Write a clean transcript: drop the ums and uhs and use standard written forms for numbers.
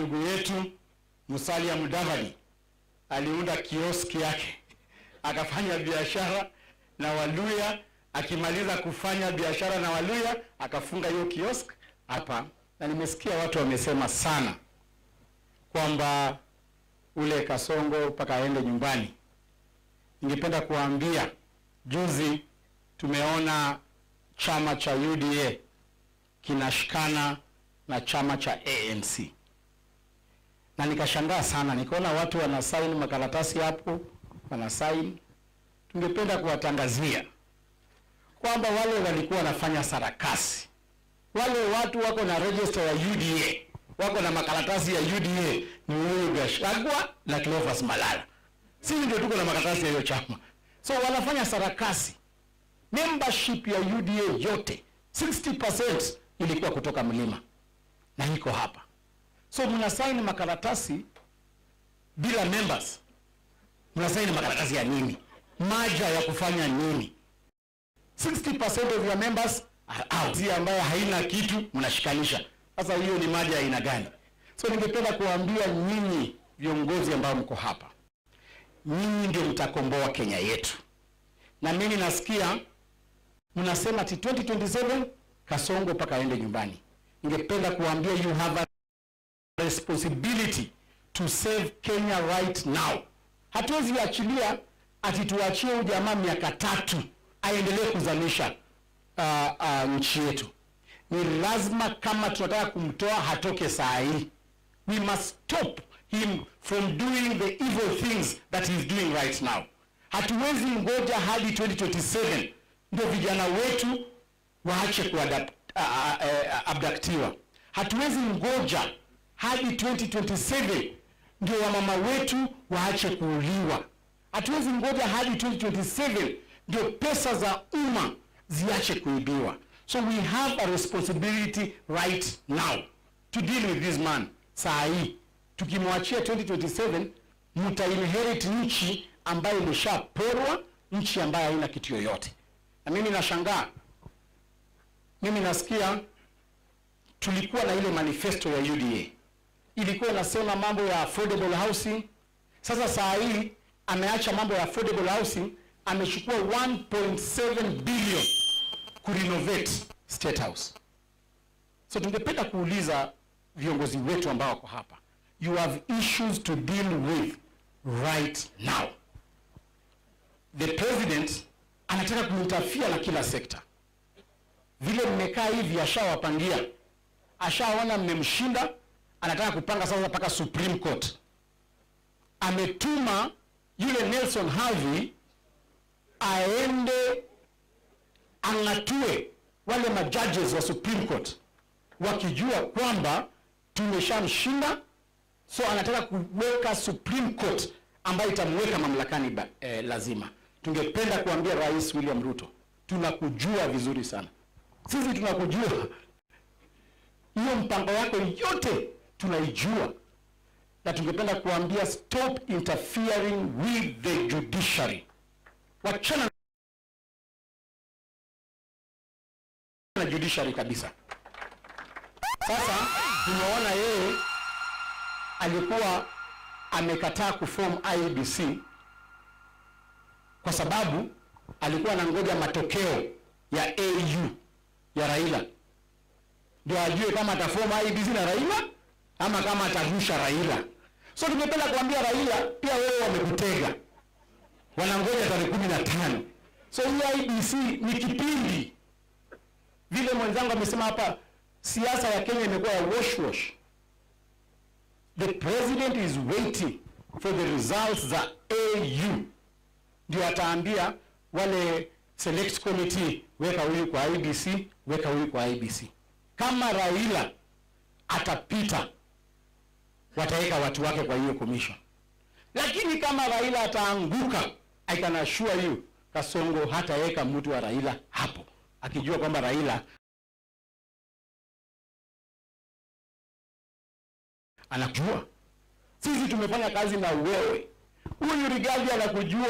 Ndugu yetu Musalia Mudavadi aliunda kioski yake, akafanya biashara na Waluhya. Akimaliza kufanya biashara na Waluhya, akafunga hiyo kiosk hapa. Na nimesikia watu wamesema sana kwamba ule Kasongo mpaka aende nyumbani. Ningependa kuwaambia, juzi tumeona chama cha UDA kinashikana na chama cha ANC na nikashangaa sana, nikaona watu wanasaini makaratasi hapo, wanasaini. Tungependa kuwatangazia kwamba wale walikuwa wanafanya sarakasi, wale watu wako na register ya UDA, wako na makaratasi ya UDA ni huyu Gachagua na Cleophas Malala. Sisi ndio tuko na makaratasi ya hiyo chama, so wanafanya sarakasi. Membership ya UDA yote 60% ilikuwa kutoka mlima na iko hapa. So mnasaini makaratasi bila members, mnasaini makaratasi ya nini? Maja ya kufanya nini? 60% of your members are out. Zi ambayo haina kitu mnashikanisha. Sasa hiyo ni maja ya aina gani? So ningependa kuwaambia nyinyi viongozi ambao mko hapa, nyinyi ndio mtakomboa Kenya yetu. Na mimi nasikia mnasema ati 2027 Kasongo mpaka aende nyumbani. Ningependa kuwaambia, you have a responsibility to save Kenya right now. Hatuwezi achilia ati tuachie huyu jamaa miaka 3 aendelee kuzamisha nchi yetu. Ni lazima kama tunataka kumtoa atoke saa hii. We must stop him from doing the evil things that he is doing right now. Hatuwezi ngoja hadi 2027 ndio vijana wetu waache kuabductiwa. Hatuwezi ngoja hadi 2027 ndio wamama wetu waache kuuliwa. Hatuwezi ngoja hadi 2027 ndio pesa za umma ziache kuibiwa. So we have a responsibility right now to deal with this man. Saa hii tukimwachia 2027, mtainherit nchi ambayo imeshaporwa, nchi ambayo haina kitu yoyote. Na mimi nashangaa, mimi nasikia tulikuwa na ile manifesto ya UDA ilikuwa inasema mambo ya affordable housing. Sasa saa hii ameacha mambo ya affordable housing, amechukua 1.7 billion kurenovate State House. So tungependa kuuliza viongozi wetu ambao wako hapa, you have issues to deal with right now. The president anataka kuinterfere na kila sekta. Vile mmekaa hivi, ashawapangia, ashaona mmemshinda, anataka kupanga sasa mpaka Supreme Court. Ametuma yule Nelson Havi aende ang'atue wale majudges wa Supreme Court wakijua kwamba tumeshamshinda, so anataka kuweka Supreme Court ambayo itamweka mamlakani lazima. Tungependa kuambia Rais William Ruto, tunakujua vizuri sana, sisi tunakujua, hiyo mpango yako yote tunaijua, na tungependa kuambia, stop interfering with the judiciary. Wachana na judiciary kabisa. Sasa tumeona yeye alikuwa amekataa kuform IEBC kwa sababu alikuwa anangoja matokeo ya AU ya Raila ndio ajue kama ataform IEBC na Raila ama kama atagusha Raila. So tungependa kuambia Raila, pia wewe wamekutega, wanangoja tarehe 15. So hii IEBC ni kipindi, vile mwenzangu amesema hapa, siasa ya Kenya imekuwa ya wash wash. The president is waiting for the results za AU ndio ataambia wale select committee, weka huyu kwa IEBC, weka huyu kwa IEBC. Kama Raila atapita, wataweka watu wake kwa hiyo commission, lakini kama Raila ataanguka, I can assure you Kasongo hataweka mtu wa Raila hapo, akijua kwamba Raila anajua. Sisi tumefanya kazi na wewe, huyu Rigathi anakujua.